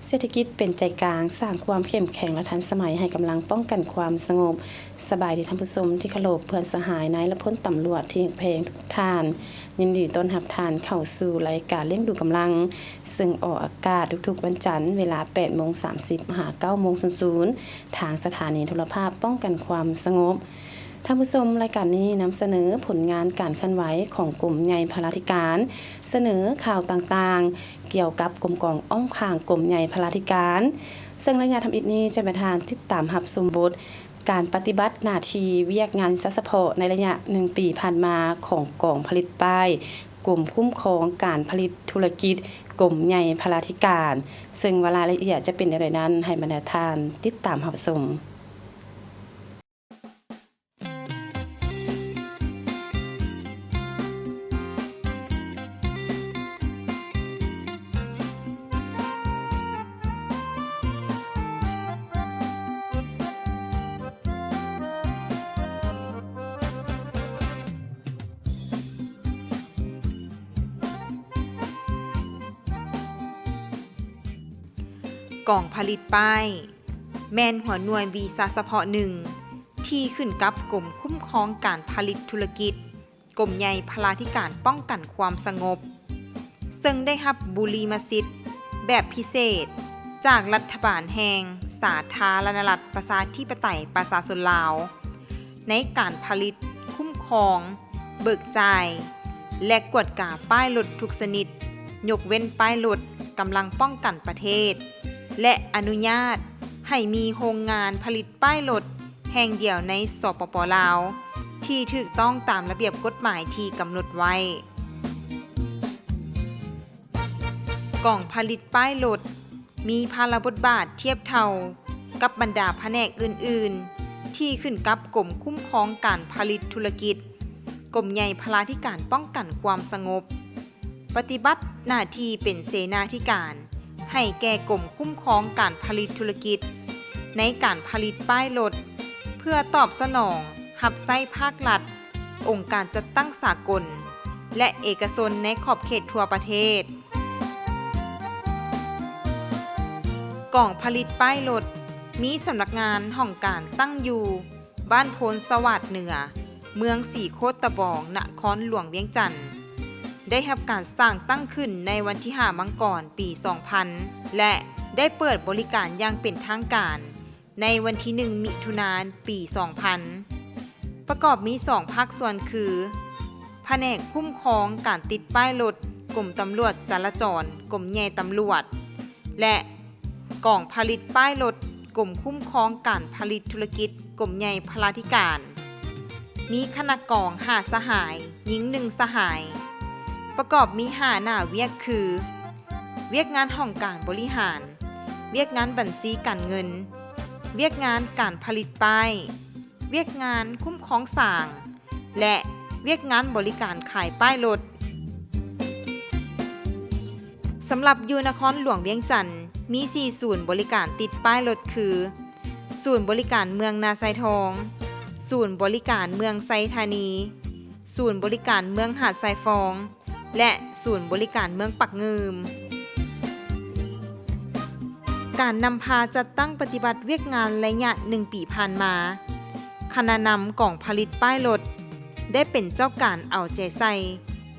ເສດຖະກິດເປັນໃຈກາງ, ສ້າງຄວາມເຂັ້ມແຂງ ແລະ ທັນສະໄໝໃຫ້ກຳລັງປ້ອງກັນຄວາມສະຫງົບ. ສະບາຍດີທ່ານຜູ້ຊົມທີ່ເຄົາລົບ, ເພື່ອນສະຫາຍ, ນາຍ ແລະ ພົນຕຳຫຼວດທີ່ຮັກແພງທຸກທ່ານ, ຍິນດີຕ້ອນຮັບທ່ານເຂົ້າສູ່ລາຍການລ້ຽງດູກຳລັງ, ເຊິ່ງອອກອາກາດທຸກໆວັນຈັນ ເວລາແປດໂມງສາມສິບ ຫາ ເກົ້າໂມງສູນສູນ ທາງສະຖານີໂທລະພາບປ້ອງກັນຄວາມສະຫງົບ. ທ່ານຜູ້ຊົມ, ລາຍການນີ້ນຳສະເໜີຜົນງານການເຄື່ອນໄຫວຂອງກົມໃຫຍ່ພະລາທິການ, ສະເໜີຂ່າວຕ່າງໆກ່ຽວກັບກົມກອງອ້ອມຂ້າງກົມໃຫຍ່ພະລາທິການ, ເຊິ່ງໄລຍະທຳອິດນີ້ຈະແມ່ນທ່ານຕິດຕາມຮັບຊົມບົດການປະຕິບັດໜ້າທີ່ວຽກງານວິຊາສະເພາະໃນໄລຍະໜຶ່ງປີຜ່ານມາຂອງກອງຜະລິດປ້າຍກົມຄຸ້ມຄອງການຜະລິດທຸລະກິດ ກົມໃຫຍ່ພະລາທິການ, ເຊິ່ງວ່າລາຍລະອຽດຈະເປັນແນວໃດນັ້ນ ໃຫ້ບັນດາທ່ານຕິດຕາມຮັບຊົມ. ກອງຜະລິດປ້າຍ ແມ່ນຫົວໜ່ວຍວິຊາສະເພາະໜຶ່ງ ທີ່ຂຶ້ນກັບກົມຄຸ້ມຄອງການຜະລິດທຸລະກິດ ກົມໃຫຍ່ພະລາທິການປ້ອງກັນຄວາມສະຫງົບ, ເຊິ່ງໄດ້ຮັບບຸລິມະສິດແບບພິເສດຈາກລັດຖະບານແຫ່ງສາທາລະນະລັດ ປະຊາທິປະໄຕ ປະຊາຊົນລາວ ໃນການຜະລິດ, ຄຸ້ມຄອງ, ເບີກຈ່າຍ ແລະ ກວດກາປ້າຍລົດທຸກຊະນິດ, ຍົກເວັ້ນປ້າຍລົດກຳລັງປ້ອງກັນປະເທດ ແລະ ອະນຸຍາດໃຫ້ມີໂຮງງານຜະລິດປ້າຍລົດແຫ່ງດຽວໃນ ສປປ ລາວ ທີ່ຖືກຕ້ອງຕາມລະບຽບກົດໝາຍທີ່ກຳນົດໄວ້. ກອງຜະລິດປ້າຍລົດມີພາລະບົດບາດທຽບເທົ່າກັບບັນດາພະແນກອື່ນໆ ທີ່ຂຶ້ນກັບກົມຄຸ້ມຄອງການຜະລິດທຸລະກິດ ກົມໃຫຍ່ພະລາທິການປ້ອງກັນຄວາມສະຫງົບ, ປະຕິບັດໜ້າທີ່ເປັນເສນາທິການໃຫ້ແກ່ກົມຄຸ້ມຄອງການຜະລິດທຸລະກິດ ໃນການຜະລິດປ້າຍລົດ ເພື່ອຕອບສະໜອງຮັບໃຊ້ພາກລັດ, ອົງການຈັດຕັ້ງສາກົນ ແລະ ເອກະຊົນໃນຂອບເຂດທົ່ວປະເທດ. ກອງຜະລິດປ້າຍລົດ ມີສຳນັກງານຫ້ອງການຕັ້ງຢູ່ບ້ານໂພນສະຫວາດເໜືອ, ເມືອງສີໂຄດຕະບອງ, ນະຄອນຫຼວງວຽງຈັນ, ໄດ້ຮັບການສ້າງຕັ້ງຂຶ້ນໃນວັນທີຫ້າ ມັງກອນ ປີສອງພັນ ແລະ ໄດ້ເປີດບໍລິການຢ່າງເປັນທາງການ ໃນວັນທີໜຶ່ງ ມິຖຸນາ ປີສອງພັນ ປະກອບມີສອງພາກສ່ວນຄື ພະແນກຄຸ້ມຄອງການຕິດປ້າຍລົດ ກົມຕຳຫຼວດຈະລາຈອນ ກົມໃຫຍ່ຕຳຫຼວດ ແລະ ກອງຜະລິດປ້າຍລົດ ກົມຄຸ້ມຄອງການຜະລິດທຸລະກິດ ກົມໃຫຍ່ພະລາທິການ. ມີຄະນະກອງຫ້າສະຫາຍ, ຍິງໜຶ່ງສະຫາຍ, ປະກອບມີຫ້າໜ້າວຽກຄື ວຽກງານຫ້ອງການບໍລິຫານ, ວຽກງານບັນຊີການເງິນ, ວຽກງານການຜະລິດປ້າຍ, ວຽກງານຄຸ້ມຄອງສາງ ແລະ ວຽກງານບໍລິການຂາຍປ້າຍລົດ. ສຳລັບຢູ່ນະຄອນຫຼວງວຽງຈັນ ມີສີ່ສູນບໍລິການຕິດປ້າຍລົດຄື ສູນບໍລິການເມືອງນາຊາຍທອງ, ສູນບໍລິການເມືອງໄຊທານີ, ສູນບໍລິການເມືອງຫາດຊາຍຟອງ ແລະ ສູນບໍລິການເມືອງປາກງື່ມ. ການນຳພາຈັດຕັ້ງປະຕິບັດວຽກງານໄລຍະໜຶ່ງປີຜ່ານມາ, ຄະນະນຳກອງຜະລິດປ້າຍລົດ ໄດ້ເປັນເຈົ້າການເອົາໃຈໃສ່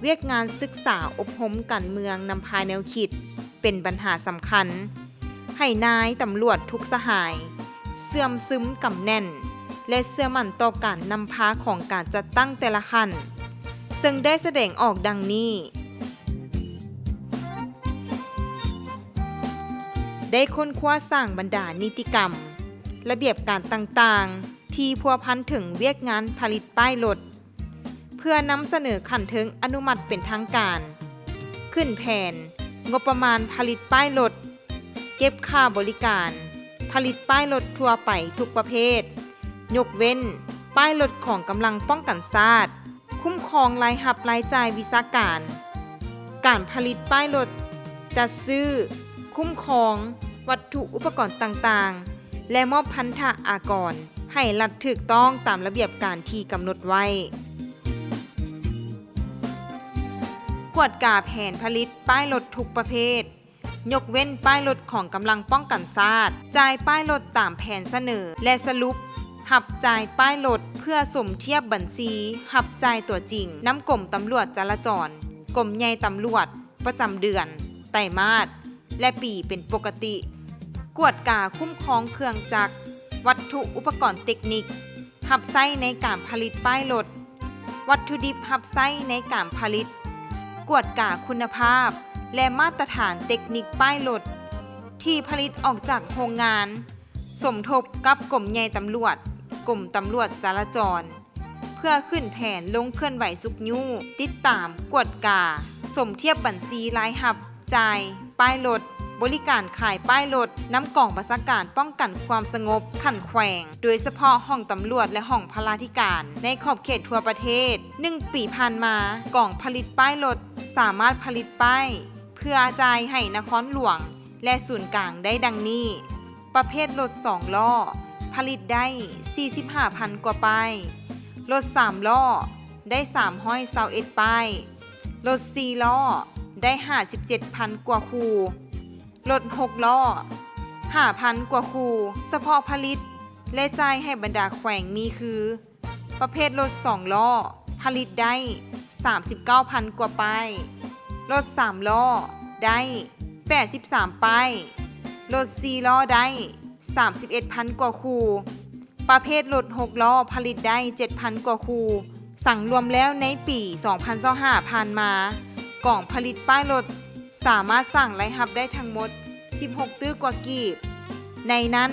ວຽກງານສຶກສາອົບຮົມການເມືອງນຳພາແນວຄິດ ເປັນບັນຫາສຳຄັນ ໃຫ້ນາຍຕຳຫຼວດທຸກສະຫາຍເຊື່ອມຊຶມກຳແໜ້ນ ແລະ ເຊື່ອໝັ້ນຕໍ່ການນຳພາຂອງການຈັດຕັ້ງແຕ່ລະຂັ້ນ, ເຊິ່ງໄດ້ສະແດງອອກດັ່ງນີ້: ໄດ້ຄົ້ນຄວ້າສ້າງບັນດານິຕິກຳ, ລະບຽບການຕ່າງໆ ທີ່ພົວພັນເຖິງວຽກງານຜະລິດປ້າຍລົດ, ເພື່ອນຳສະເໜີຂັ້ນເທິງອະນຸມັດເປັນທາງການ, ຂຶ້ນແຜນງົບປະມານຜະລິດປ້າຍລົດ, ເກັບຄ່າບໍລິການຜະລິດປ້າຍລົດທົ່ວໄປທຸກປະເພດ, ຍົກເວັ້ນປ້າຍລົດຂອງກຳລັງປ້ອງກັນຊາດ, ຄຸ້ມຄອງລາຍຮັບລາຍຈ່າຍວິຊາການ, ການຜະລິດປ້າຍລົດ, ຈັດຊື້, ຄຸ້ມຄອງວັດຖຸອຸປະກອນຕ່າງໆ ແລະ ມອບພັນທະອາກອນໃຫ້ລັດຖືກຕ້ອງຕາມລະບຽບການທີ່ກຳນົດໄວ້. ກວດກາແຜນຜະລິດປ້າຍລົດທຸກປະເພດ, ຍົກເວັ້ນປ້າຍລົດຂອງກຳລັງປ້ອງກັນຊາດ, ຈ່າຍປ້າຍລົດຕາມແຜນສະເໜີ ແລະ ສະຫຼຸບຮັບຈ່າຍປ້າຍລົດ ເພື່ອສົມທຽບບັນຊີຮັບຈ່າຍຕົວຈິງນຳກົມຕຳຫຼວດຈະລາຈອນ, ກົມໃຫຍ່ຕຳຫຼວດ ປະຈຳເດືອນ, ໄຕມາດ ແລະ ປີເປັນປົກກະຕິ. ກວດກາຄຸ້ມຄອງເຄື່ອງຈັກ, ວັດຖຸອຸປະກອນເຕັກນິກ ຮັບໃຊ້ໃນການຜະລິດປ້າຍລົດ, ວັດຖຸດິບຮັບໃຊ້ໃນການຜະລິດ, ກວດກາຄຸນນະພາບ ແລະ ມາດຕະຖານເຕັກນິກປ້າຍລົດ ທີ່ຜະລິດອອກຈາກໂຮງງານ, ສົມທົບກັບກົມໃຫຍ່ຕຳຫຼວດ, ກົມຕຳຫຼວດຈະລາຈອນ ເພື່ອຂຶ້ນແຜນລົງເຄື່ອນໄຫວຊຸກຍູ້, ຕິດຕາມ, ກວດກາ, ສົມທຽບບັນຊີລາຍຮັບ, ຈ່າຍ, ປ້າຍລົດ, ບໍລິການຂາຍປ້າຍລົດ ນຳກອງບັນຊາການປ້ອງກັນຄວາມສະຫງົບຂັ້ນແຂວງ, ໂດຍສະເພາະຫ້ອງຕຳຫຼວດ ແລະ ຫ້ອງພະລາທິການ ໃນຂອບເຂດທົ່ວປະເທດ. ໜຶ່ງປີຜ່ານມາ, ກອງຜະລິດປ້າຍລົດສາມາດຜະລິດປ້າຍເພື່ອຈ່າຍໃຫ້ນະຄອນຫຼວງ ແລະ ສູນກາງໄດ້ດັ່ງນີ້: ປະເພດລົດສອງລໍ້ ຜະລິດໄດ້ສີ່ສິບຫ້າພັນກວ່າປ້າຍ, ລົດສາມລໍ້ໄດ້ສາມຮ້ອຍຊາວເອັດປ້າຍ, ລົດສີ່ລໍ້ໄດ້ຫ້າສິບເຈັດພັນກວ່າຄູ່, ລົດຫົກລໍ້ຫ້າພັນກວ່າຄູ່. ສະເພາະຜະລິດ ແລະ ຈ່າຍໃຫ້ບັນດາແຂວງມີຄື: ປະເພດລົດສອງລໍ້ ຜະລິດໄດ້ສາມສິບເກົ້າພັນກວ່າປ້າຍ, ລົດສາມລໍ້ໄດ້ແປດສິບສາມປ້າຍ, ລົດສີ່ລໍ້ໄດ້ສາມສິບເອັດພັນກວ່າຄູ່, ປະເພດລົດຫົກລໍ້ຜະລິດໄດ້ເຈັດພັນກວ່າຄູ່. ສັງລວມແລ້ວໃນປີສອງພັນຊາວຫ້າຜ່ານມາ, ກອງຜະລິດປ້າຍລົດ ສາມາດສ້າງລາຍຮັບໄດ້ທັງໝົດສິບຫົກຕື້ກວ່າກີບ. ໃນນັ້ນ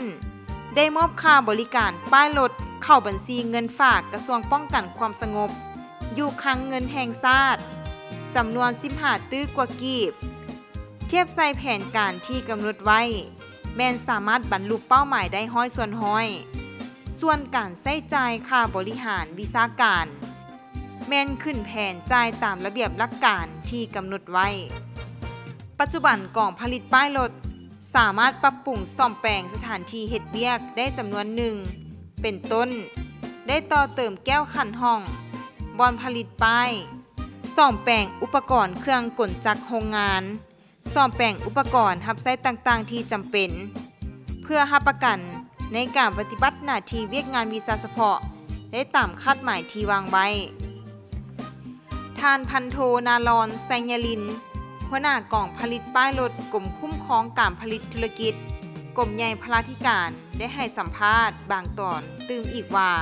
ໄດ້ມອບຄ່າບໍລິການປ້າຍລົດເຂົ້າບັນຊີເງິນຝາກກະຊວງປ້ອງກັນຄວາມສະຫງົບ ຢູ່ຄັງເງິນແຫ່ງຊາດ ຈຳນວນສິບຫ້າຕື້ກວ່າກີບ. ທຽບໃສ່ແຜນການທີ່ກຳນົດໄວ້ ແມ່ນສາມາດບັນລຸເປົ້າໝາຍໄດ້ຮ້ອຍສ່ວນຮ້ອຍ. ສ່ວນການໃຊ້ຈ່າຍຄ່າບໍລິຫານວິຊາການ ແມ່ນຂຶ້ນແຜນຈ່າຍຕາມລະບຽບຫຼັກການທີ່ກຳນົດໄວ້. ປັດຈຸບັນກອງຜະລິດປ້າຍລົດສາມາດປັບປຸງສ້ອມແປງສະຖານທີ່ເຮັດວຽກໄດ້ຈຳນວນໜຶ່ງ ເປັນຕົ້ນ ໄດ້ຕໍ່ເຕີມແກ້ວຂັ້ນຫ້ອງ, ບ່ອນຜະລິດປ້າຍ, ສ້ອມແປງອຸປະກອນເຄື່ອງກົນຈັກໂຮງງານ, ສ້ອມແປງອຸປະກອນຮັບໃຊ້ຕ່າງໆທີ່ຈຳເປັນ ເພື່ອຮັບປະກັນໃນການປະຕິບັດໜ້າທີ່ວຽກງານວິຊາສະເພາະໄດ້ຕາມຄາດໝາຍທີ່ວາງໄວ້. ທ່ານພັນໂທ ນາລອນ ໄຊຍະລິນ, ຫົວໜ້າກອງຜະລິດປ້າຍລົດ ກົມຄຸ້ມຄອງການຜະລິດທຸລະກິດ, ກົມໃຫຍ່ພະລາທິການ ໄດ້ໃຫ້ສຳພາດບາງຕອນຕື່ມອີກວ່າ: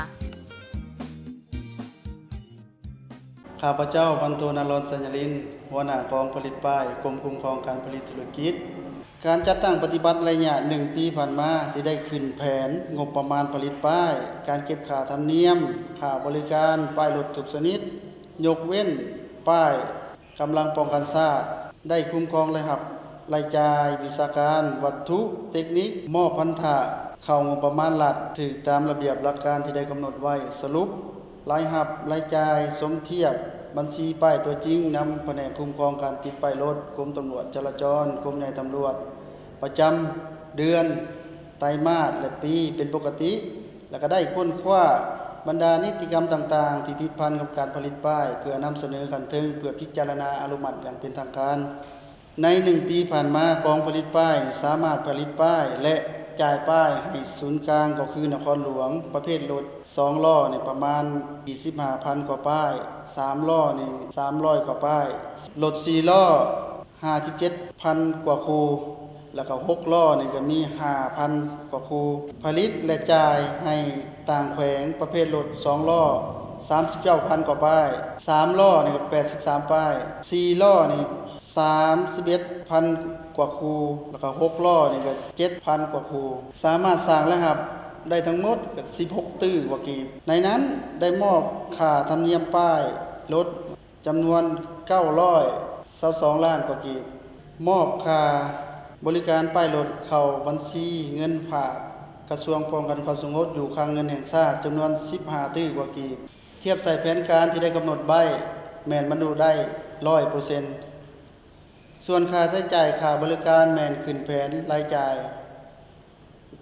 ຂ້າພະເຈົ້າ ພັນໂທ ນາລອນ ໄຊຍະລິນ, ຫົວໜ້າກອງຜະລິດປ້າຍ ກົມຄຸ້ມຄອງການຜະລິດທຸລະກິດ. ການຈັດຕັ້ງປະຕິບັດໄລຍະໜຶ່ງປີຜ່ານມາ ທີ່ໄດ້ຂຶ້ນແຜນງົບປະມານຜະລິດປ້າຍ, ການເກັບຄ່າທຳນຽມ, ຄ່າບໍລິການປ້າຍລົດທຸກຊະນິດ, ຍົກເວັ້ນປ້າຍ ກຳລັງປ້ອງກັນຊາດ ໄດ້ຄຸ້ມຄອງລາຍຮັບ, ລາຍຈ່າຍ, ວິຊາການ, ວັດຖຸ, ເຕັກນິກ, ມອບພັນທະເຂົ້າງົບປະມານລັດ ຖືກຕາມລະບຽບຫຼັກການທີ່ໄດ້ກຳນົດໄວ້, ສະຫຼຸບລາຍຮັບ, ລາຍຈ່າຍ, ສົມທຽບບັນຊີປ້າຍຕົວຈິງນຳພະແນກຄຸ້ມຄອງການຕິດປ້າຍລົດ, ກົມຕຳຫຼວດຈະລາຈອນ, ກົມໃຫຍ່ຕຳຫຼວດ ປະຈຳເດືອນ, ໄຕມາດ ແລະ ປີ ເປັນປົກກະຕິ. ແລະ ກໍໄດ້ຄົ້ນຄວ້າບັນດານິຕິກຳຕ່າງໆ ທີ່ຕິດພັນກັບການຜະລິດປ້າຍ ເພື່ອນຳສະເໜີຂັ້ນເທິງ ເພື່ອພິຈາລະນາອະນຸມັດຢ່າງເປັນທາງການ. ໃນໜຶ່ງປີຜ່ານມາ, ກອງຜະລິດປ້າຍສາມາດຜະລິດປ້າຍ ແລະ ຈ່າຍປ້າຍໃຫ້ສູນກາງ ກໍຄືນະຄອນຫຼວງ, ປະເພດລົດສອງລໍ້ນີ້ປະມານສີ່ສິບຫ້າພັນກວ່າປ້າຍ, ສາມລໍ້ນີ້ສາມຮ້ອຍກວ່າປ້າຍ, ລົດສີ່ລໍ້ ຫ້າສິບເຈັດພັນກວ່າຄູ່ ແລ້ວກໍຫົກລໍ້ນີ້ກໍມີຫ້າພັນກວ່າຄູ່. ຜະລິດ ແລະ ຈ່າຍໃຫ້ຕ່າງແຂວງ ປະເພດລົດສອງລໍ້ ສາມສິບເກົ້າພັນກວ່າປ້າຍ, ສາມລໍ້ນີ້ກໍແປດສິບສາມປ້າຍ, ສີ່ລໍ້ນີ້ສາມສິບເອັດພັນກວ່າຄູ່ ແລ້ວກໍຫົກລໍ້ນີ້ກໍເຈັດພັນກວ່າຄູ່. ສາມາດສ້າງລາຍຮັບໄດ້ທັງໝົດກໍສິບຫົກຕື້ກວ່າກີບ. ໃນນັ້ນໄດ້ມອບຄ່າທຳນຽມປ້າຍລົດ ຈຳນວນເກົ້າຮ້ອຍຊາວສອງລ້ານກວ່າກີບ, ມອບຄ່າບໍລິການປ້າຍລົດເຂົ້າບັນຊີເງິນຝາກກະຊວງປ້ອງກັນຄວາມສະຫງົບຢູ່ຄັງເງິນແຫ່ງຊາດ ຈຳນວນສິບຫ້າຕື້ກວ່າກີບ. ທຽບໃສ່ແຜນການທີ່ໄດ້ກຳນົດໄວ້ ແມ່ນບັນລຸໄດ້ຮ້ອຍເປີເຊັນ. ສ່ວນຄ່າໃຊ້ຈ່າຍຄ່າບໍລິການແມ່ນຂຶ້ນແຜນລາຍຈ່າຍ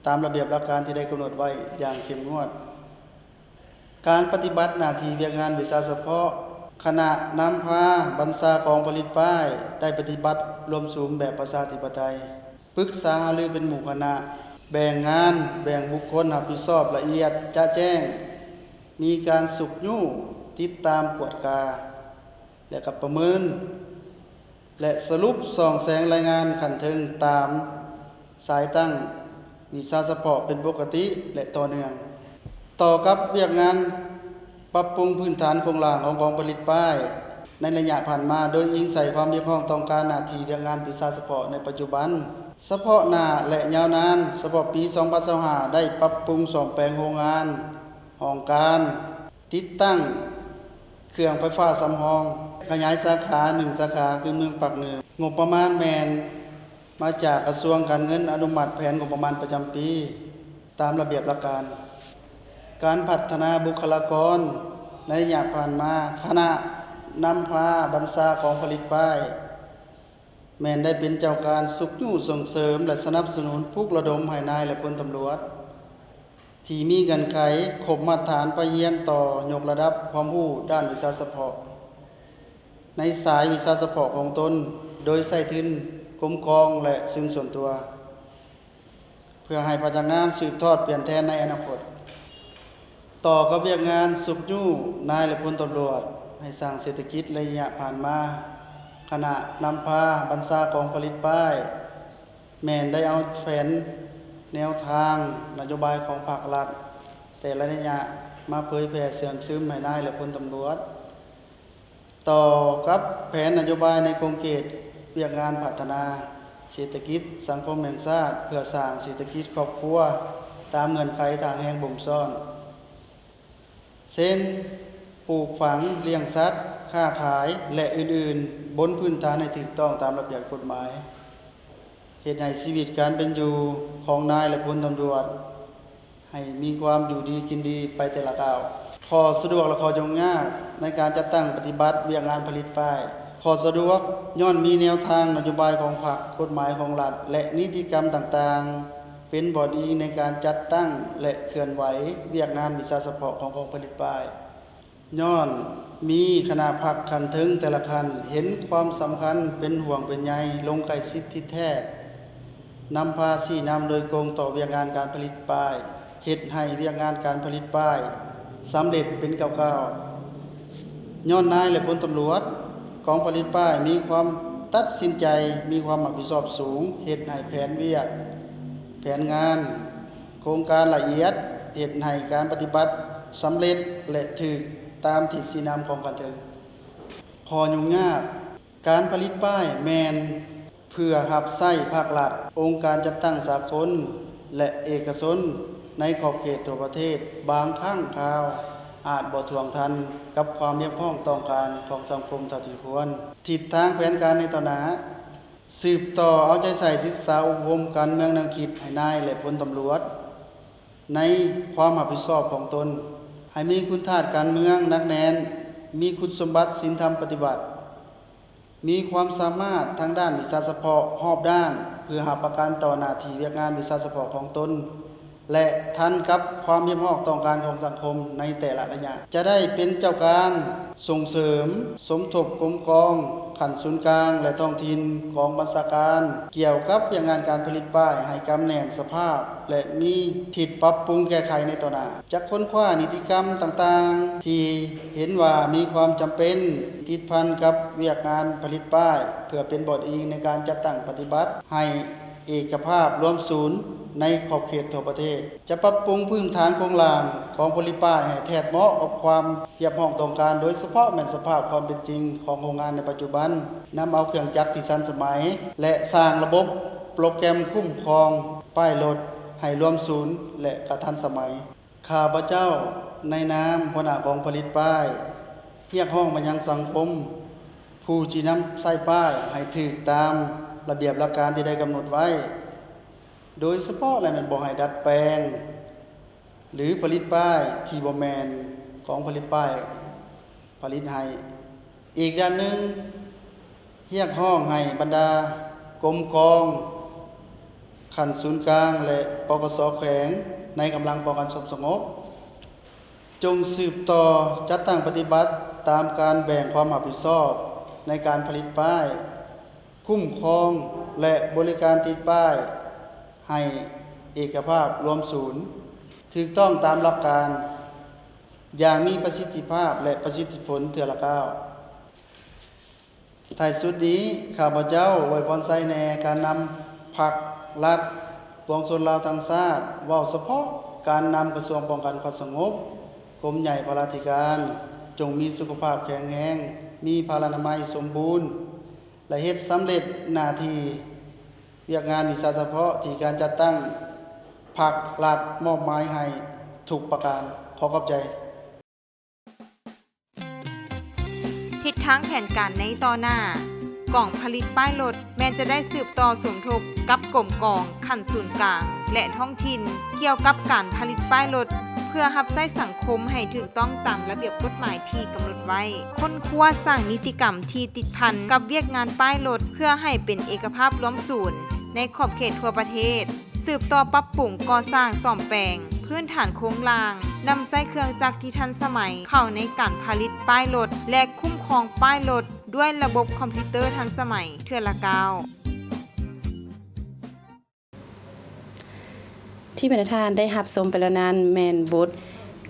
ຕາມລະບຽບຫຼັກການທີ່ໄດ້ກຳນົດໄວ້ຢ່າງເຂັ້ມງວດ. ການປະຕິບັດໜ້າທີ່ວຽກງານວິຊາສະເພາະ ຄະນະນຳພາບັນຊາກອງຜະລິດປ້າຍ ໄດ້ປະຕິບັດລວມສູນແບບປະຊາທິປະໄຕ, ປຶກສາຫາລືເປັນໝູ່ຄະນະ, ແບ່ງງານ, ແບ່ງບຸກຄົນຮັບຜິດຊອບລະອຽດຈະແຈ້ງ, ມີການຊຸກຍູ້, ຕິດຕາມ, ກວດກາ ແລະ ກໍປະເມີນ ແລະ ສະຫຼຸບສ່ອງແສງລາຍງານຂັ້ນເທິງຕາມສາຍຕັ້ງວິຊາສະເພາະເປັນປົກກະຕິ ແລະ ຕໍ່ເນື່ອງ. ຕໍ່ກັບວຽກງານປັບປຸງພື້ນຖານໂຄງລ່າງຂອງກອງຜະລິດປ້າຍໃນໄລຍະຜ່ານມາ, ໂດຍອີງໃສ່ຄວາມຮຽກຮ້ອງຕ້ອງການໜ້າທີ່ວຽກງານວິຊາສະເພາະໃນປັດຈຸບັນ, ສະເພາະໜ້າ ແລະ ຍາວນານ, ສະເພາະປີສອງພັນຊາວຫ້າ ໄດ້ປັບປຸງສ້ອມແປງໂຮງງານ, ຫ້ອງການ, ຕິດຕັ້ງເຄື່ອງໄຟຟ້າສຳຮອງ, ຂະຫຍາຍສາຂາໜຶ່ງສາຂາ ຄືເມືອງປາກເໜືອ. ງົບປະມານແມ່ນມາຈາກກະຊວງການເງິນອະນຸມັດແຜນງົບປະມານປະຈຳປີຕາມລະບຽບຫຼັກການ. ການພັດທະນາບຸກຄະລາກອນໃນໄລຍະຜ່ານມາ, ຄະນະນຳພາບັນຊາກອງຜະລິດປ້າຍ ແມ່ນໄດ້ເປັນເຈົ້າການຊຸກຍູ້ສົ່ງເສີມ ແລະ ສະໜັບສະໜູນປຸກລະດົມໃຫ້ນາຍ ແລະ ພົນຕຳຫຼວດ ທີ່ມີເງື່ອນໄຂຄົບມາດຕະຖານໄປຮຽນຕໍ່ຍົກລະດັບຄວາມຮູ້ດ້ານວິຊາສະເພາະ ໃນສາຍວິຊາສະເພາະຂອງຕົນ, ໂດຍໃຊ້ທຶນກົມກອງ ແລະ ທຶນສ່ວນຕົວ. ເພື່ອໃຫ້ພະນັກງານສືບທອດປ່ຽນແທນໃນອະນາຄົດ. ຕໍ່ກັບວຽກງານຊຸກຍູ້ນາຍ ແລະ ພົນຕຳຫຼວດໃຫ້ສ້າງເສດຖະກິດໃນໄລຍະຜ່ານມາ, ຄະນະນຳພາບັນຊາກອງຜະລິດປ້າຍ ແມ່ນໄດ້ເອົາແຜນແນວທາງນະໂຍບາຍຂອງພາກລັດແຕ່ລະໄລຍະມາເຜີຍແຜ່ເຊື່ອມຊຶມໃຫ້ນາຍ ແລະ ພົນຕຳຫຼວດ. ຕໍ່ກັບແຜນນະໂຍບາຍໃນຂົງເຂດວຽກງານພັດທະນາເສດຖະກິດສັງຄົມແຫ່ງຊາດ ເພື່ອສ້າງເສດຖະກິດຄອບຄົວຕາມເງື່ອນໄຂທາງແຮງບົ່ມຊ້ອນ ເຊັ່ນ ປູກຝັງ, ລ້ຽງສັດ, ຄ້າຂາຍ ແລະ ອື່ນໆ ບົນພື້ນຖານໃຫ້ຖືກຕ້ອງຕາມລະບຽບກົດໝາຍ, ເຮັດໃຫ້ຊີວິດການເປັນຢູ່ຂອງນາຍ ແລະ ພົນຕຳຫຼວດ ໃຫ້ມີຄວາມຢູ່ດີກິນດີໄປແຕ່ລະກ້າວ. ຂໍ້ສະດວກ ແລະ ຂໍ້ຫຍຸ້ງຍາກໃນການຈັດຕັ້ງປະຕິບັດວຽກງານຜະລິດປ້າຍ. ຂໍ້ສະດວກ ຍ້ອນມີແນວທາງນະໂຍບາຍຂອງພັກ, ກົດໝາຍຂອງລັດ ແລະ ນິຕິກຳຕ່າງໆ ເປັນບ່ອນອີງໃນການຈັດຕັ້ງ ແລະ ເຄື່ອນໄຫວວຽກງານວິຊາສະເພາະຂອງກອງຜະລິດປ້າຍ. ຍ້ອນມີຄະນະພັກຂັ້ນເທິງແຕ່ລະຂັ້ນເຫັນຄວາມສຳຄັນ, ເປັນຫ່ວງເປັນໃຍ, ລົງໃກ້ຊິດທິດແທດ, ນຳພາຊີ້ນຳໂດຍກົງຕໍ່ວຽກງານການຜະລິດປ້າຍ, ເຮັດໃຫ້ວຽກງານການຜະລິດປ້າຍສຳເລັດເປັນກ້າວໆ. ຍ້ອນນາຍ ແລະ ພົນຕຳຫຼວດກອງຜະລິດປ້າຍມີຄວາມຕັດສິນໃຈ, ມີຄວາມຮັບຜິດຊອບສູງ, ເຮັດໃຫ້ແຜນວຽກ, ແຜນງານ, ໂຄງການລະອຽດ ເຮັດໃຫ້ການປະຕິບັດສຳເລັດ ແລະ ຖືກຕາມທິດຊີ້ນຳຂອງຂັ້ນເທິງ. ຂໍ້ຫຍຸ້ງຍາກ, ການຜະລິດປ້າຍແມ່ນເພື່ອຮັບໃຊ້ພາກລັດ, ອົງການຈັດຕັ້ງສາກົນ ແລະ ເອກະຊົນໃນຂອບເຂດທົ່ວປະເທດ, ບາງຄັ້ງຄາວອາດບໍ່ທ່ວງທັນກັບຄວາມຮຽກຮ້ອງຕ້ອງການຂອງສັງຄົມເທົ່າທີ່ຄວນ. ທິດທາງແຜນການໃນຕໍ່ໜ້າ. ສືບຕໍ່ເອົາໃຈໃສ່ສຶກສາອົບຮົມການເມືອງແນວຄິດໃຫ້ນາຍ ແລະ ພົນຕຳຫຼວດໃນຄວາມຮັບຜິດຊອບຂອງຕົນ, ໃຫ້ມີຄຸນທາດການເມືອງໜັກແໜ້ນ, ມີຄຸນສົມບັດສິນທຳປະຕິບັດ, ມີຄວາມສາມາດທາງດ້ານວິຊາສະເພາະຮອບດ້ານ ເພື່ອຮັບປະກັນຕໍ່ໜ້າທີ່ວຽກງານວິຊາສະເພາະຂອງຕົນ ແລະ ທັນກັບຄວາມຮຽກຮ້ອງຕ້ອງການຂອງສັງຄົມໃນແຕ່ລະໄລຍະ. ຈະໄດ້ເປັນເຈົ້າການສົ່ງເສີມ, ສົມທົບກົມກອງຂັ້ນສູນກາງ ແລະ ທ້ອງຖິ່ນ, ກອງບັນຊາການ ກ່ຽວກັບວຽກງານການຜະລິດປ້າຍໃຫ້ກຳແໜ້ນສະພາບ ແລະ ມີທິດປັບປຸງແກ້ໄຂໃນຕໍ່ໜ້າ. ຈະຄົ້ນຄວ້ານິຕິກຳຕ່າງໆທີ່ເຫັນວ່າມີຄວາມຈຳເປັນ ຕິດພັນກັບວຽກງານຜະລິດປ້າຍ ເພື່ອເປັນບ່ອນອີງໃນການຈັດຕັ້ງປະຕິບັດໃຫ້ເອກະພາບລວມສູນໃນຂອບເຂດທົ່ວປະເທດ. ຈະປັບປຸງພື້ນຖານໂຄງລ່າງຂອງຜະລິດປ້າຍໃຫ້ແທດເໝາະກັບຄວາມຮຽກຮ້ອງຕ້ອງການ, ໂດຍສະເພາະແມ່ນສະພາບຄວາມເປັນຈິງຂອງໂຮງງານໃນປັດຈຸບັນ, ນຳເອົາເຄື່ອງຈັກທີ່ທັນສະໄໝ ແລະ ສ້າງລະບົບໂປຣແກຣມຄຸ້ມຄອງປ້າຍລົດໃຫ້ລວມສູນ ແລະ ກະທັນສະໄໝ. ຂ້າພະເຈົ້າໃນນາມຫົວໜ້າກອງຜະລິດປ້າຍ ຮຽກຮ້ອງມາຍັງສັງຄົມຜູ້ທີ່ນຳໃຊ້ປ້າຍໃຫ້ຖືກຕາມລະບຽບຫຼັກການທີ່ໄດ້ກຳນົດໄວ້, ໂດຍສະເພາະແລ້ວແມ່ນບໍ່ໃຫ້ດັດແປງ ຫຼື ຜະລິດປ້າຍທີ່ບໍ່ແມ່ນກອງຜະລິດປ້າຍຜະລິດໃຫ້. ອີກດ້ານໜຶ່ງ, ຮຽກຮ້ອງໃຫ້ບັນດາກົມກອງຂັ້ນສູນກາງ ແລະ ປກສ ແຂວງ ໃນກຳລັງປ້ອງກັນຄວາມສະຫງົບ ຈົ່ງສືບຕໍ່ຈັດຕັ້ງປະຕິບັດ ຕາມການແບ່ງຄວາມຮັບຜິດຊອບໃນການຜະລິດປ້າຍ, ຄຸ້ມຄອງ ແລະ ບໍລິການຕິດປ້າຍໃຫ້ເອກະພາບລວມສູນ, ຖືກຕ້ອງຕາມຫຼັກການ ຢ່າງມີປະສິດທິພາບ ແລະ ປະສິດທິຜົນເທື່ອລະກ້າວ. ທ້າຍສຸດນີ້, ຂ້າພະເຈົ້າ ໄວພອນໄຊ ແນ ການນຳພັກລັດປວງຊົນລາວທັງຊາດ, ເວົ້າສະເພາະການນຳກະຊວງປ້ອງກັນຄວາມສະຫງົບ, ກົມໃຫຍ່ພະລາທິການ, ຈົ່ງມີສຸຂະພາບແຂງແຮງ, ມີພະລານາໄມສົມບູນ ແລະ ເຮັດສຳເລັດໜ້າທີ່ວຽກງານວິຊາສະເພາະທີ່ການຈັດຕັ້ງພັກລັດມອບໝາຍໃຫ້ທຸກປະການ. ຂໍຂອບໃຈ. ທິດທາງແຜນການໃນຕໍ່ໜ້າ, ກອງຜະລິດປ້າຍລົດແມ່ນຈະໄດ້ສືບຕໍ່ສົມທົບກັບກົມກອງຂັ້ນສູນກາງ ແລະ ທ້ອງຖິ່ນ ກ່ຽວກັບການຜະລິດປ້າຍລົດ ເພື່ອຮັບໃຊ້ສັງຄົມໃຫ້ຖືກຕ້ອງຕາມລະບຽບກົດໝາຍທີ່ກຳນົດໄວ້, ຄົ້ນຄວ້າສ້າງນິຕິກຳທີ່ຕິດພັນກັບວຽກງານປ້າຍລົດ ເພື່ອໃຫ້ເປັນເອກະພາບລວມສູນໃນຂອບເຂດທົ່ວປະເທດ. ສືບຕໍ່ປັບປຸງ, ກໍ່ສ້າງ, ສ້ອມແປງພື້ນຖານໂຄງລ່າງ, ນຳໃຊ້ເຄື່ອງຈັກທີ່ທັນສະໄໝເຂົ້າໃນການຜະລິດປ້າຍລົດ ແລະ ຄຸ້ມຄອງປ້າຍລົດດ້ວຍລະບົບຄອມພິວເຕີທັນສະໄໝເທື່ອລະກ້າວ. ທີ່ບັນດາທ່ານໄດ້ຮັບຊົມໄປແລ້ວນັ້ນ ແມ່ນບົດ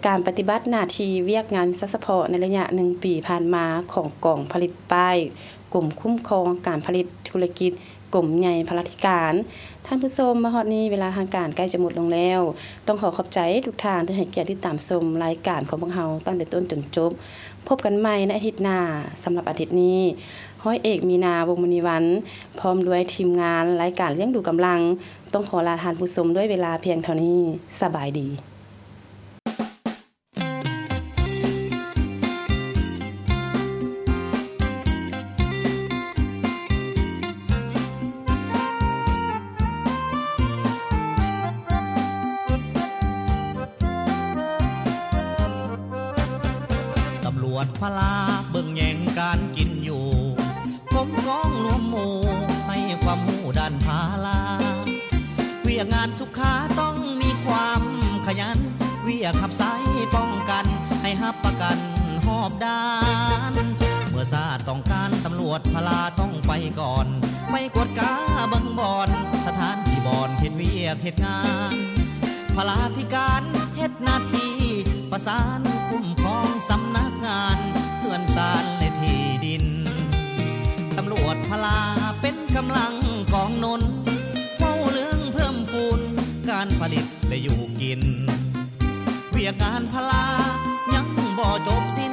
ການປະຕິບັດໜ້າທີ່ວຽກງານວິຊາສະເພາະໃນໄລຍະໜຶ່ງປີຜ່ານມາຂອງກອງຜະລິດປ້າຍ ກົມຄຸ້ມຄອງການຜະລິດທຸລະກິດ ກົມໃຫຍ່ພະລາທິການ. ທ່ານຜູ້ຊົມ, ມາຮອດນີ້ເວລາທາງການໃກ້ຈະໝົດລົງແລ້ວ. ຕ້ອງຂໍຂອບໃຈທຸກທ່ານທີ່ໃຫ້ກຽດຕິດຕາມຊົມລາຍການຂອງພວກເຮົາຕັ້ງແຕ່ຕົ້ນຈົນຈົບ. ພົບກັນໃໝ່ໃນອາທິດໜ້າ. ສຳລັບອາທິດນີ້, ຮ້ອຍເອກ ມີນາ ວົງມະນີວັນ ພ້ອມດ້ວຍທີມງານລາຍການລ້ຽງດູກຳລັງ ຕ້ອງຂໍລາທ່ານຜູ້ຊົມດ້ວຍເວລາພຽງເທົ່ານີ້. ສະບາຍດີ. ຕຳຫຼວດພະລາເບິ່ງແຍງການກິນຢູ່ ກົມກອງລວມໝູ່ໃຫ້ຄວາມຮູ້ດ້ານພາລາ ວຽກງານສຸຂາຕ້ອງມີຄວາມຂະຫຍັນ ວຽກຮັບໃຊ້ປ້ອງກັນໃຫ້ຮັບປະກັນຮອບດ້ານ ເມື່ອຊາດຕ້ອງການຕຳຫຼວດພະລາຕ້ອງໄປກ່ອນ ໄປກວດກາເບິ່ງບ່ອນ ສະຖານທີ່ບ່ອນເຮັດວຽກເຮັດງານ ພະລາທິການເຮັດໜ້າທີ່ປະສານຄຸ້ມຄອງສຳນັກງານເຮືອນຊານ ແລະ ທີ່ດິນ ຕຳຫຼວດພະລາເປັນກຳລັງກອງໜູນ ເວົ້າເລື່ອງເພີ່ມພູນການຜະລິດ ແລະ ຢູ່ກິນ ວຽກງານພະລາຍັງບໍ່ຈົບສິ້ນ